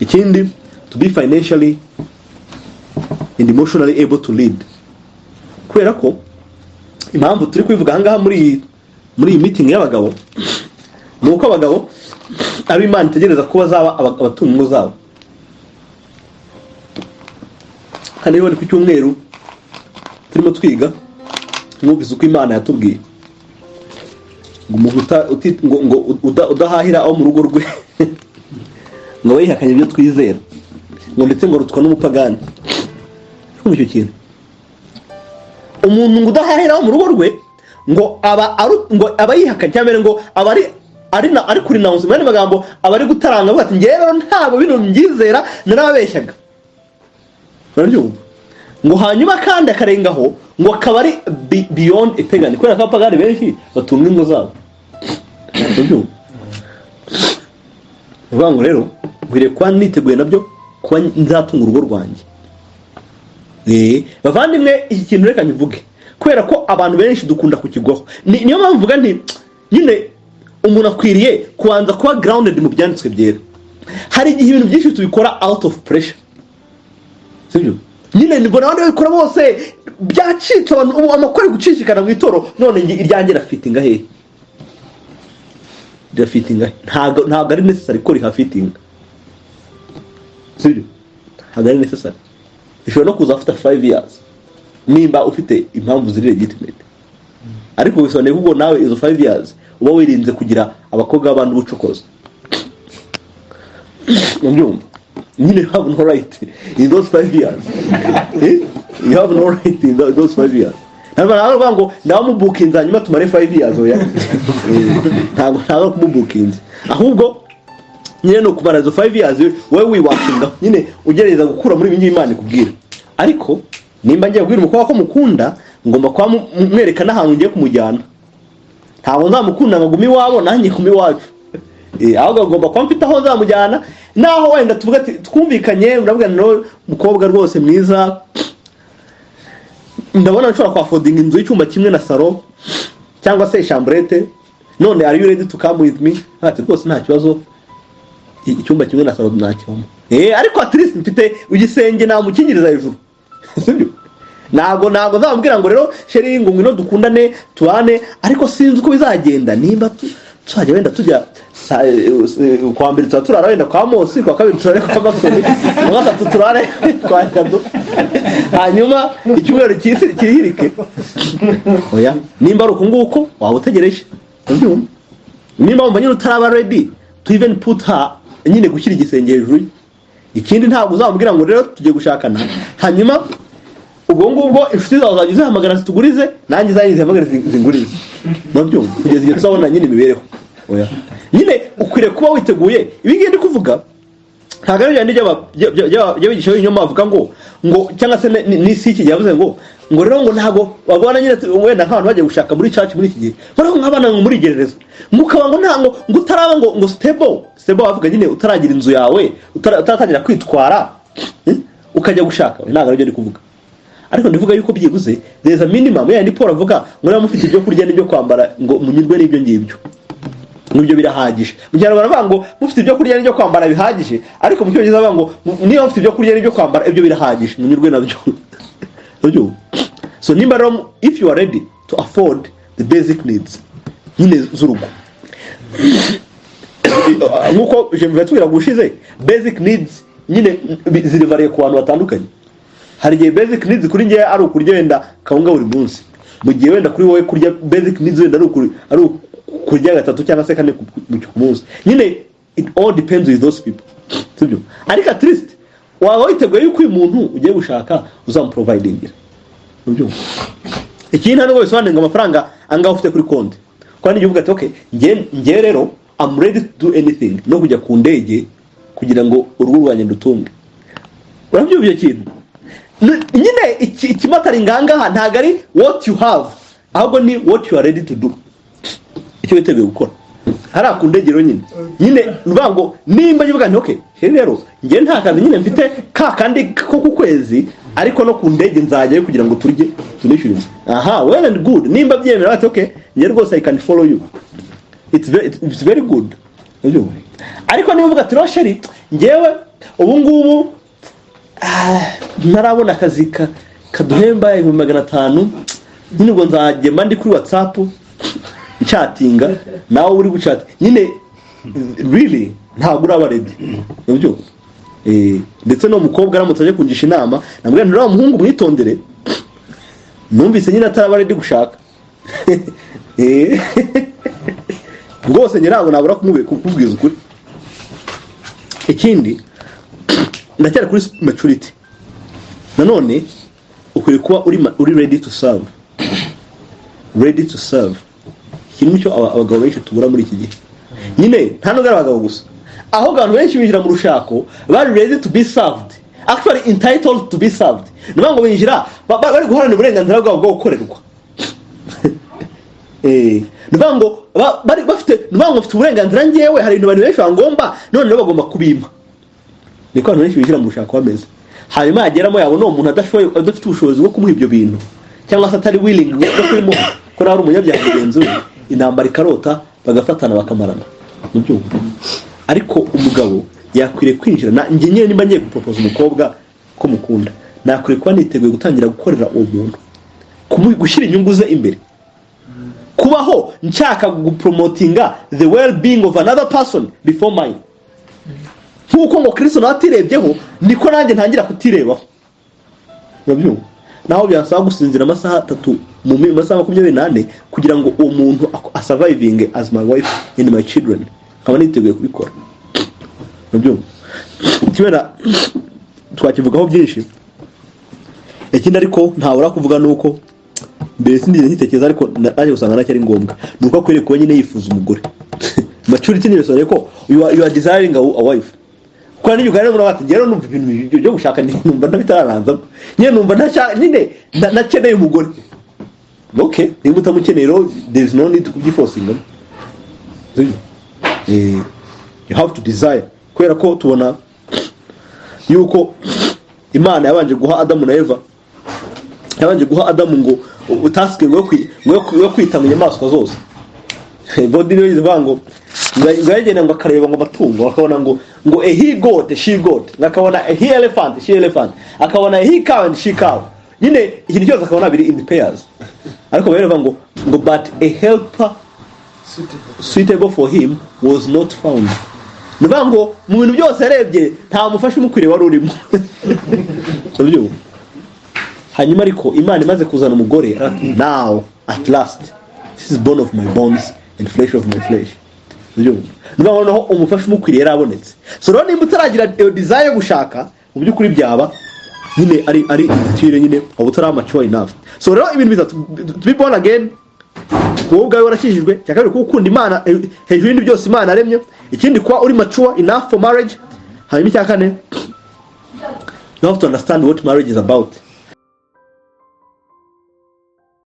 Ikindi, to be financially and emotionally able to lead, kubera ko impamvu turi kubivuga ahangaha muri iyi meeting y'abagabo ni uko abagabo abo Imana itegereza ko bazaba abatunga ingo zabo. Kandi rero ni ku cyumweru turimo twiga, mwumvise uko Imana yatubwiye ngo umuntu ngo udahahira abo mu rugo rwe ngo aba yihakanye ibyo twizera, ngo ndetse ngo rutwa n'umupagani. Kumva icyo kintu, umuntu ngo udahahira abo mu rugo rwe ngo ngo aba yihakanye, cyangwa mbere ngo aba ari kuri nawuzi. Mu yandi magambo, aba ari gutaranga avuga ati: "Njyewe rero ntabwo bino mbyizera, narababeshyaga." Urabyumva? Ngo hanyuma kandi akarengaho ngo akaba ari beyond a pagan, kubera ko abapagani benshi batunga ingo zabo. Urabyumva? Ni ukuvuga ngo rero nkwiriye kuba niteguye nabyo kuba nzatunga urugo rwanjye. Bavandimwe, iki kintu reka nkivuge kubera ko abantu benshi dukunda kukigwaho. Niyo mpamvu mvuga nti nyine umuntu akwiriye kubanza kuba grounded mu byanditswe byera. Hari igihe ibintu byinshi tubikora out of pressure, sibyo? Nyine mbona abandi babikora bose, byacitse, abantu ubu amakuru ari gucicikana mu itoro. None njye iryanjye rafittinga hehe? Rirafittinga he? Ntabwo ari necessary ko rihafittinga, sibyo? Ntabwo ari necessary. Bishobora no kuza after 5 years nimba ufite impamvu ziri legitimate, ariko bisobanuye ko ubwo nawe izo 5 years uba wirinze kugira abakobwa b'abandi ubucokoza. Urabyumva? Nyine you have no right in those 5 years. Eh? You have no right in those 5 years. Ntabwo navuga ngo ndabamubookinze hanyuma tumare 5 years. Oya. Ntabwo kumubookinze, ahubwo nyine ni ukumara izo 5 years wowe wiwakinga, nyine ugerageza gukura muri ibi ngibi Imana ikubwira. Ariko nimba ngiye kubwira umukobwa ko mukunda, ngomba kuba mwereka n'ahantu ngiye kumujyana. Ntabwo nzamukunda ngo agume iwabo nanjye kume iwacu. Ahubwo agomba kuba mfite aho nzamujyana, naho wenda tuvuga ati twumvikanye, ndavuga no mukobwa rwose mwiza, ndabona nshobora kwaffordinga inzu y'icyumba kimwe na salon cyangwa se chambrette. None are you ready to come with me? Ati: "Rwose nta kibazo, icyumba kimwe na salon nakibamo." Ariko at least mfite igisenge namukingiriza hejuru, sibyo? Ntabwo nzamubwira ngo rero chérie, ngo ngwino dukundane tubane, ariko sinzi uko bizagenda, nimba tuzajya wenda tujya kwa mbere tuba turara wenda kwa Mosi, kwa kabiri turare kwa Masoni, kwa gatatu turare kwa Jado, hanyuma icyumweru cy'isi kirihirike. Oya, nimba ari uku nguko waba utegereje. Urabyumva? Nimba wumva nyine utaraba ready to even put her, nyine gushyira igisenge hejuru ye. Ikindi, ntabwo uzamubwira ngo rero tugiye gushakana, hanyuma ubwo ngubwo inshuti zawe zajya zihamagara zitugurize, nanjye zanjye zihamagara zingurize. Urabyumva? Kugeza igihe tuzabona nyine imibereho. Oya, nyine ukwiriye kuba witeguye. Ibi ngibi ndi kuvuga ntabwo ari bya by'abigisha b'ibinyoma bavuga ngo cyangwa se n'isi y'iki gihe yavuze ngo rero ngo ntabwo babona nyine wenda nk'abantu bagiye gushaka muri church muri iki gihe, ngo rero nk'abana ngo muri gereza, ngo ukaba ngo ntabwo ngo utaraba ngo stable, bavuga nyine utaragira inzu yawe, utaratangira kwitwara, ukajya gushaka. Ntabwo aribyo ndi kuvuga, ariko ndivuga yuko byibuze there is a minimum yandi Paul avuga ngo niba mufite ibyo kurya n'ibyo kwambara, ngo munyurwe n'ibyo ngibyo, ngo ibyo birahagije. Mu Kinyarwanda baravuga ngo mufite ibyo kurya n'ibyo kwambara bihagije, ariko mu Cyongereza bavuga ngo niba mufite ibyo kurya n'ibyo kwambara, ibyo birahagije, munyurwe nabyo. Urabyumva? So nimba rero if you are ready to afford the basic needs nyine z'urugo, nk'uko je tubwira gushize, basic needs nyine zirivariye ku bantu batandukanye. Hari igihe basic needs kuri njye ari ukurya wenda kawunga buri munsi, mu gihe wenda kuri wowe kurya basic needs wenda ari ukurya gatatu cyangwa se kane ku munsi. Nyine it all depends with those people, sibyo? Ariko at least waba witeguye yuko uyu muntu ugiye gushaka uzamuprovidingira. Ubyumva? Ikindi, nta nubwo bisobanuye ngo amafaranga angahe ufite kuri konti, kuko n'igihe uvuga ati: "Okay, njye rero I'm ready to do anything, no kujya ku ndege kugira ngo urugo rwanjye ndutunge." Urabyumva icyo kintu? Nyine ikimatari ngangaha ntabwo ari what you have, ahubwo ni what you are ready to do, icyo witeguye gukora hariya ku ndege. Rero nyine ni ukuvuga ngo nimba nyivuga nti: "Okay rero njye nta kazi nyine mfite ka kandi ko ku kwezi, ariko no ku ndege nzajyayo kugira ngo turye tunishyure inzu." Aha, well and good. Nimba byemera bati: "Okay, njye rwose I can follow you," it's very good. Urabyumva? Ariko niba uvuga ati: "Rero chérie, njyewe Ubu ngubu ntarabona akazi kaduhemba 500,000 nyine, ubwo nzagema ndi kuri WhatsApp nchatinga nawe uri guchata nyine. Really, ntabwo uraba ready, nibyo. Ndetse n'uwo mukobwa aramutse aje kungisha inama, namubwira nti: "Uriya muhungu mwitondere, numvise nyine ataraba ready gushaka." Rwose njye ntabwo nabura kukubwiza ukuri. Ikindi, ndacyari kuri maturity nanone, ukwiye kuba uri ready to serve, ready to serve. Iki nicyo abagabo benshi tubura muri iki gihe nyine. Nta nubwo ari abagabo gusa, ahubwo abantu benshi binjira mu rushako bari ready to be served, actually entitled to be served. Ni ukuvuga ngo binjira bari guharanira uburenganzira bwabo bwo gukorerwa. Ni ukuvuga ngo bari bafite, ni ukuvuga ngo bafite uburenganzira, njyewe hari ibintu abantu benshi bangomba, none rero bagomba kubimpa. Niko abantu benshi binjira mu rushako bameze. Hanyuma yageramo, yabona uwo muntu adashoboye, adafite ubushobozi bwo kumuha ibyo bintu, cyangwa se atari willing bwo kubimuha, ko nawe ari umunyabyaha mugenzi we, intambara ikarota, bagafatana, bakamarana mu byumva. Ariko umugabo yakwiriye kwinjira na njye nyine, nimba ngiye guporopoza umukobwa ko mukunda, nakwiriye kuba niteguye gutangira gukorera uwo muntu, gushyira inyungu ze imbere, kubaho nshaka gupromotinga the well being of another person before mine. Nk'uko ngo Kristo nawe atirebyeho, niko nanjye ntangira kutirebaho, urabyumva? Naho byasaba gusinzira amasaha 3 mu masaha 24 kugira ngo uwo muntu asurvivinge as my wife and my children, nkaba niteguye kubikora, urabyumva? Kibera twakivugaho byinshi. Ikindi ariko ntabura kuvuga ni uko mbere sinigeze nkitekereza, ariko naje gusanga nacyo ari ngombwa, ni uko akwiriye kuba nyine yifuza umugore. Maturity ni ko you are desiring a wife. Kuko n'igihe uganira n'umuntu ati: "Njyewe numva ibintu byo gushaka numva ntabitararanzamo nyine, numva nyine nakeneye umugore." Okay, niba utamukeneye rero, there is no need kubyiforcinga. You have to desire, kubera ko tubona yuko Imana yabanje guha Adamu na Eva, yabanje guha Adamu ngo task ngo yo kwita mu nyamaswa zose. Body niyo ivuga ngo yagenda ngo akareba ngo amatungo, akabona ngo a he goat, she goat, akabona a he elephant, she elephant, akabona a he cow and she cow, nyine ikintu cyose akabona biri in pairs. Ariko baravuga ngo "But a helper suitable for him was not found." Ni ukuvuga ngo mu bintu byose yarebye, nta mufasha umukwiriye wari urimo, urabyumva? Hanyuma ariko Imana imaze kuzana umugore, "Now at last this is bone of my bones and flesh of my flesh." Urabyumva? Ni ukuvuga ngo noneho umufasha umukwiriye yarabonetse. So rero nimba utaragira iyo desire yo gushaka, mu by'ukuri byaba nyine ari immature nyine, waba utari mature enough. So rero ibintu bitatu: to be born again, wowe ubwawe warakijijwe; icya kabiri, kuba ukunda Imana hejuru y'ibindi byose Imana yaremye; ikindi, kuba uri mature enough for marriage; hanyuma icya kane, you have to understand what marriage is about.